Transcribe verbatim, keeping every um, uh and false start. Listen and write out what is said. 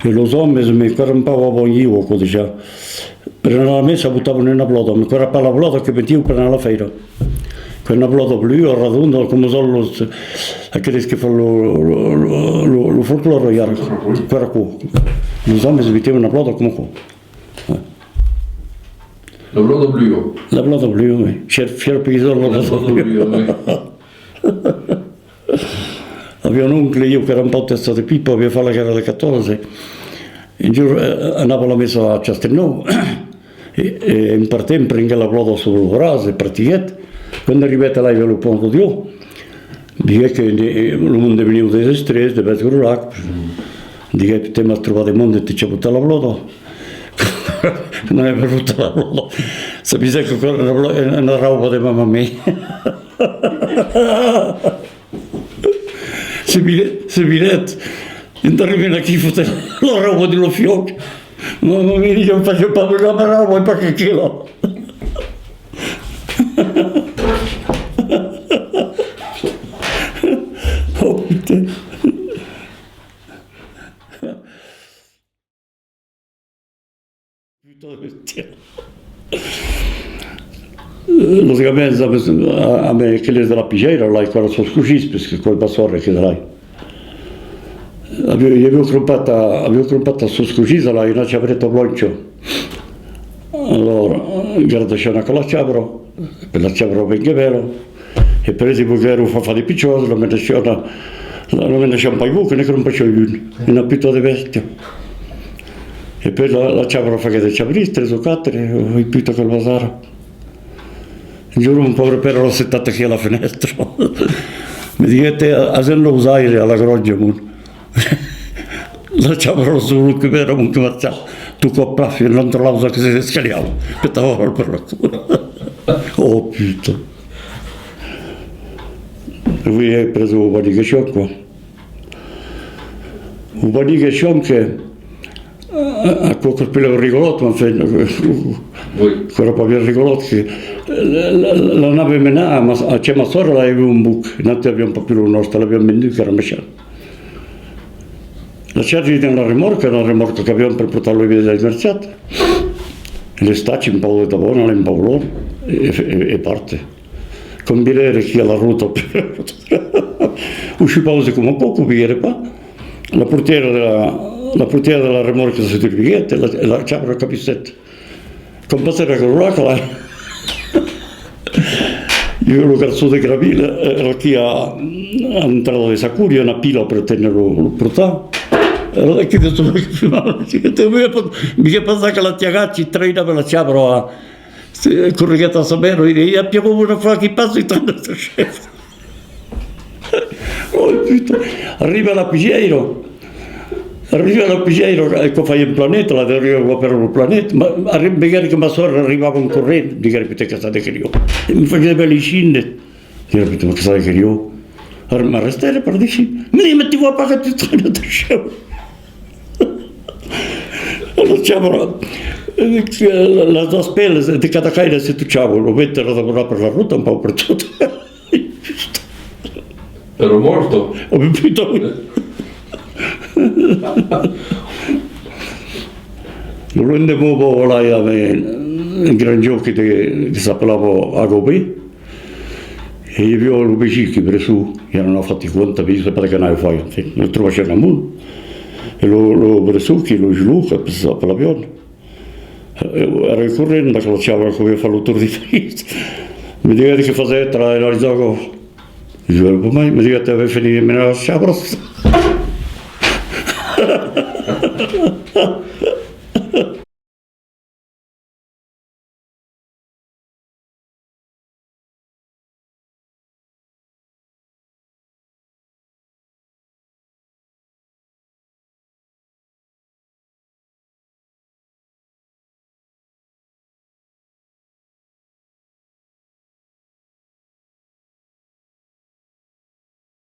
E los òmes, me, qu'èran pas a bon ieu, aquò, dejà. Per anar a la messa, botavan una blòda, me, qu'èra pas la blòda que metián per anar a la fèira. Qu'èra una blòda blua, redonda, coma son los, aqueles que fan lo, lo, lo, lo, lo folclòre, i ara, qu'èra aquò. Los òmes metián una blòda coma aquò. La blòda blua. La blòda blua, oui. Fièr, fièr païsan, la blòda blua. La blòda blua, oui. Aviá un oncle, ieu, qu'èra un pauc tèsta de pipa, aviá fach la guèrra de catorze. Un jorn, eh, anava a la messa a Chastelnòu, e, e en partent prenguèt la blòda sus lo braç e partiguèt. Quand arribèt a l'aiga lo Pont Rodió, diguèt que ne, lo monde venián de Estrès, de Bèth Grolac. Diguèt: «Te, m'as trobat de monde, te chabotar la blòda.» Non, ai perdut la blòda. S'avisèt que aquò èra una blò-, una rauba de ma mamè. Se virèt, se virèt. En arribant aquí, fotèt la rauba dins lo fiòc. Ma mamè, diguèt: «Fasiá pas una rauba, e pas qu'aquela.» Oh, putain. Puta de bèstia. Los gamèns amb, amb aqueles de la Pigèira, lai, qu'èran sos cosins, perque quò es ma sòrre que de lai. Aviá, i aviá crompat a, aviá crompat a sos cosins, lai, una chabreta blancha. Alòrs, qu'èra daissada a la chabra, per la chabra venguèt bèla. E pres, i volguèron far far de pichòts, la menacion, la, la menacion pas bon, que ne crompèt un, una puta de bèstia. E pres la, la chabra faguèt de chabrís, tres o quatre, oi puta, qual bazar. Un jorn, mon paure père èra assetat aquí a la fenèstra. Me diguèt: «As un lausaire a la granja, mon.» La chabra sul cubèra, mon, que marchava tot còp plan fin, l'entre lausa que se descaliava, petava per la cua. Oh, puta. Oui, ai pres un baniguetion, quoi. Un baniguetion que, a, a, aquò qu'es plan rigolòt, enfin, oui, qu'èra pas bien rigolòt, que la, la, la, l'anava menar a ma, a chez ma sòrre, la, i aviá un boc, nautres aviam pas pus lo nòstre, l'aviam vendut, qu'èra mechant. La chargi dins la remòrca, la remòrca qu'aviam per portar lo viatge al mercat. L'estatge, un pauc de tabona, un pauc lòrd, e, e, e parte. Quand virèri aquí a la rota, o supause coma aquò, qu'o viguèri pas, la portièra de la, la portièra de la remòrca se durbiguèt e la, e la chabra capissèt. Quand passèri a Grolac, la, i aviá lo garçon de Graville, èra aquí a, a l'entrada de Sacor, i a una pila per téner lo, lo portar. Èra aquí de tot lo que fumava. Diguèt: «Te, me, me pensar que la tiagat, i traïnava la chabra, se correguèt a sa mèra, i, i a piega una flor qui passa, i traïna sa chabra.» Oh, puta. Arriba a la Pigèira. Arriba a la Pigèira, e quò fai un planet, la darrièra, quò per lo planet. Ma, arri-, vegèri que ma sòrre arribava en corrent, diguèri: «Puta, qu'es ça de criò?» E me faguèt bèl insigne. Diguèri: «Puta, qu'es ça de criò?» Ar-, m'arrestèri per dire: «Me, me, tu vois pas que tu traînes ta chabra?» La chabra, eh, las doas pelas de cada caire se tochavan, lo vent èra daurada per la rota, un pauc pertot. Èra mòrta. Oh, puta, oui. Lo lendeman, bon, voilà, i aviá un grand jòc que, que s'apelava Agobé. E i aviá lo vesin que, Bresson, i èra una fatiga, tanben, sai pas de qu'anava far, enfin, lo trobèt jamai amont. E lo, lo Bresson, que lo Julot, que s'apelavián, eh, èra corrent d'aquela chabra, que aviá fach lo torn de París. Me diguèt: «De qué fasètz, tra, e la, les agos?» Diguèri: «Pas mai.» Me diguèt: «Avètz fenit de menar las chabras?»